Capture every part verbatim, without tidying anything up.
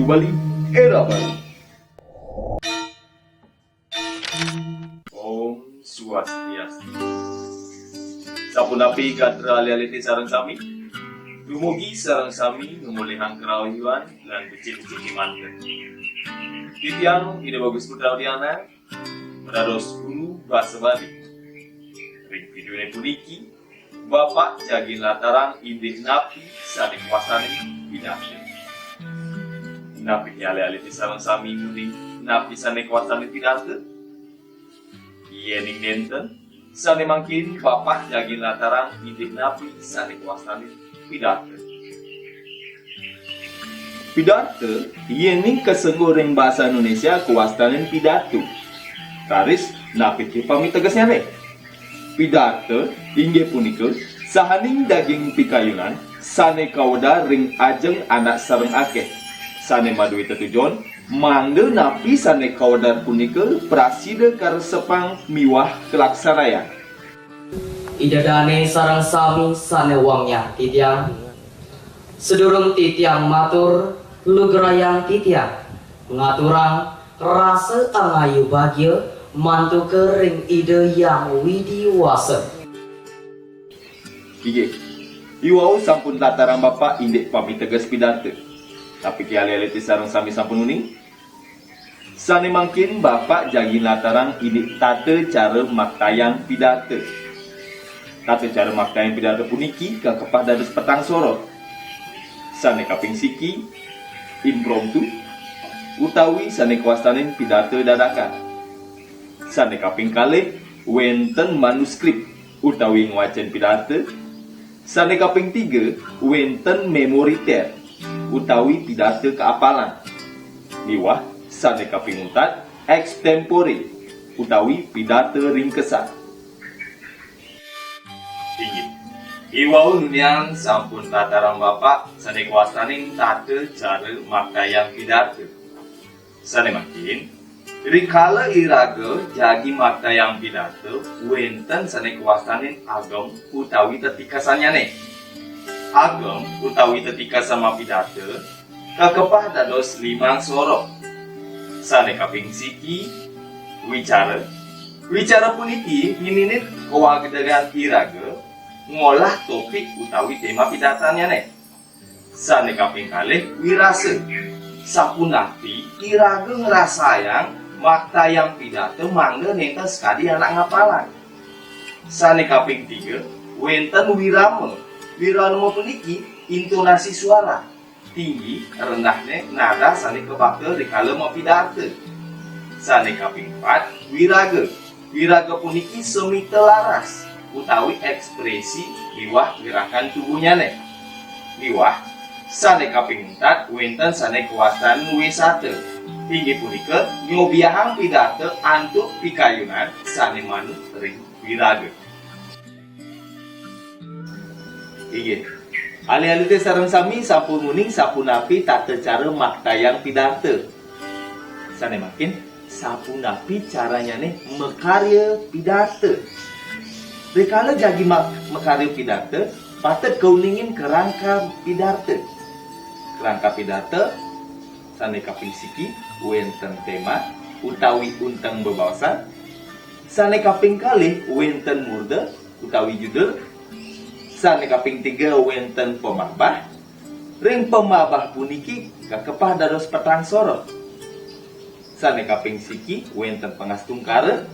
Bali era baru. Om Swastiastu. Sapunapi gatra alit-alit sareng sami? Dumugi sareng sami ngamolihang karahayuan lan becik-becik kemanten. Titiang Ida Bagus Putra Udiana, dados guru basa Bali. Ring videone puniki, Bapak jagi nlatarang indik napi sane kawastanin pidarta. Napi alit-alit sareng sami ngening napi sane kawastanin pidarta? Yening nenten, sane mangkin Bapak jagi nlatarang indik napi sane kawastanin pidarta. Pidarta, yening kasengguh ring basa Indonesia kawastanin pidato. Raris, napi pamitegesnyane? Pidarta inggih punika sahaning daging pikayunan sane kawedar ring ajeng anak sareng akeh, sane madue tetujon mangda napi sane kawedar punika prasida karesepang miwah kalaksanayang. Ida dane sareng sami sane wangiang titiang, sadurung titiang matur, lugrayang titiang ngaturang rasa angayu bagia mantuka ring Ida Hyang Widi Wasa. Inggih, iwau sampun nlatarang Bapak indik pamiteges pidarta. Napi alit-alit sareng sami sampun uning? Sane mangkin Bapak jagi nlatarang indik tata cara maktayang pidarta. Tata cara maktayang pidarta puniki kakepah dados petang soroh. Sane kaping siki, impromptu, utawi sane kawastanin pidarta dadakan. Sane kaping kalih, wenten manuskrip utawi ngwacen pidarta. Sane kaping tiga, wenten memoriter utawi pidarta kaapalang. Miwah sane kaping untat, extempore utawi pidarta ringkesan. Inggih. Iwau nunian sampun nlatarang Bapak sane kawastanin tata cara maktayang pidarta. Sane mangkin, rikala iraga jagi maktayang pidarta, wenten sane kawastanin agem utawi tetikesannyane. Agem utawi tetikesan mapidarta kakepah dados limang soroh. Sane kaping siki, wicara. Wicara puniki ngininit kawagedegan iraga ngolah topik utawi tema pidartannyane. Sane kaping kalih, wirasa. Sapunapi iraga ngrasayang maktayang pidarta mangda nenten sakadi anak ngapalang. Sane kaping tiga, wenten wirama. Wirama puniki intonasi suara, tinggi, rendahne nada sane kabakta rikala mapidarta. Sane kaping pat, wiraga. Wiraga puniki semita laras utawi ekspresi miwah gerakan tubuhnyane. Miwah sane kaping untat wenten sane kawastanin wisata. Inggih punika nyobiahang pidarta antuk pikayunan sane manut ring wiraga. Inggih. Alit-alite sareng sami sampun uning sapunapi tata cara maktayang pidarta. Sane mangkin, sapunapi caranyane makarya pidarta? Rikala jagi ma-, makarya pidarta, patut kauningin kerangka pidarta. Kerangka pidarta sane kaping siki wenten tema utawi unteng bebaosan. Sane kaping kalih wenten murda utawi judul. Sane kaping tiga wenten pamahbah. Ring pamahbah puniki kakepah dados petang soroh. Sane kaping siki wenten pangastungkara.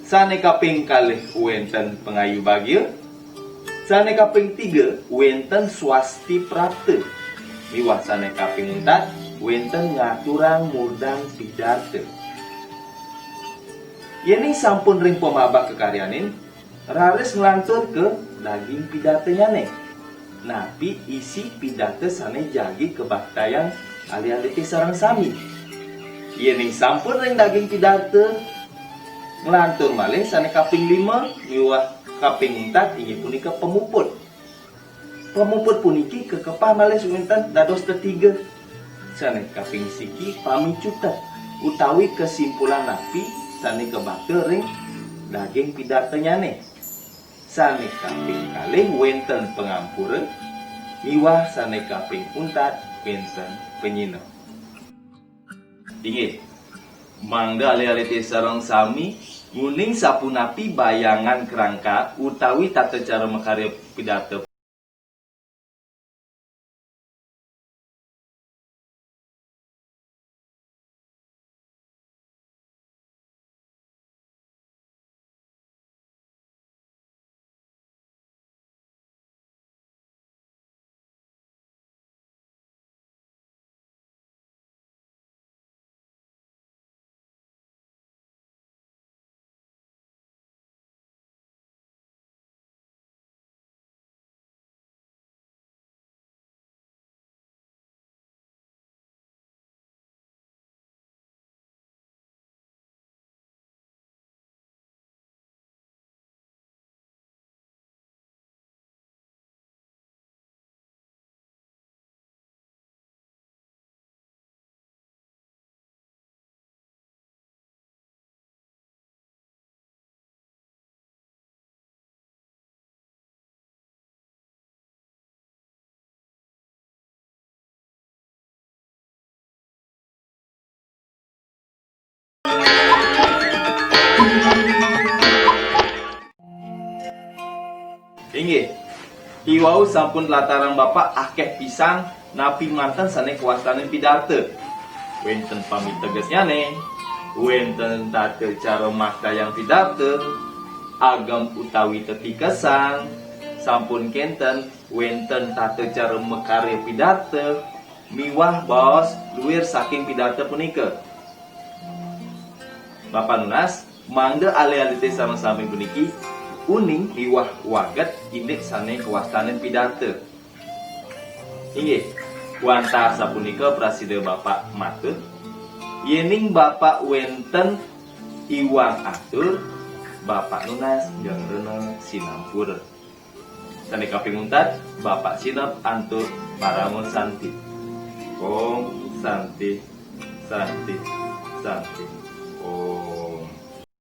Sane kaping kalih wenten pangayu bagia. Sane kaping tiga wenten swasti prapta. Miwah sane kaping untat wenten ngaturang murdang pidarta. Yening sampun ring pamahbah kakaryanin, raris nglantur ka daging pidartanyane. Napi isi pidarta sane jagi kabaktayang alit-alite sareng sami? Yening sampun ring daging pidarta, nglantur malih sane kaping lima miwah kaping untat inggih punika pamuput. Pamuput puniki kakepah malih wenten dados tetiga. Sane kaping siki pamicutet utawi kesimpulan napi sane kabakta ring daging pidartanyane. Sane kaping kalih wenten pangampura, miwah sane kaping untat wenten panyina. Inggih, mangda alit-alité sareng sami nguning sapunapi bayangan kerangka utawi tata cara makarya pidarta. Inggih, iwau sampun latarang Bapak akéh pisan napi manten sané kawastanin pidarta. Wénten pamitegesnyané, wénten tata cara maktayang pidarta, agem utawi tetikesan, sampun kénten wénten tata cara makarya pidarta, miwah baos luir saking pidarta punika. Bapak nunas, mangda alit-alité sareng sami puniki uning miwah waget indik sané kawastanin pidarta. Inggih, wantah sapunika prasida Bapak matur, yéning Bapak wénten iwang atur, Bapak nunas geng rena sinampura. Sané kaping untat, Bapak sineb antuk parama santi. Om Santi, Santi, Santi.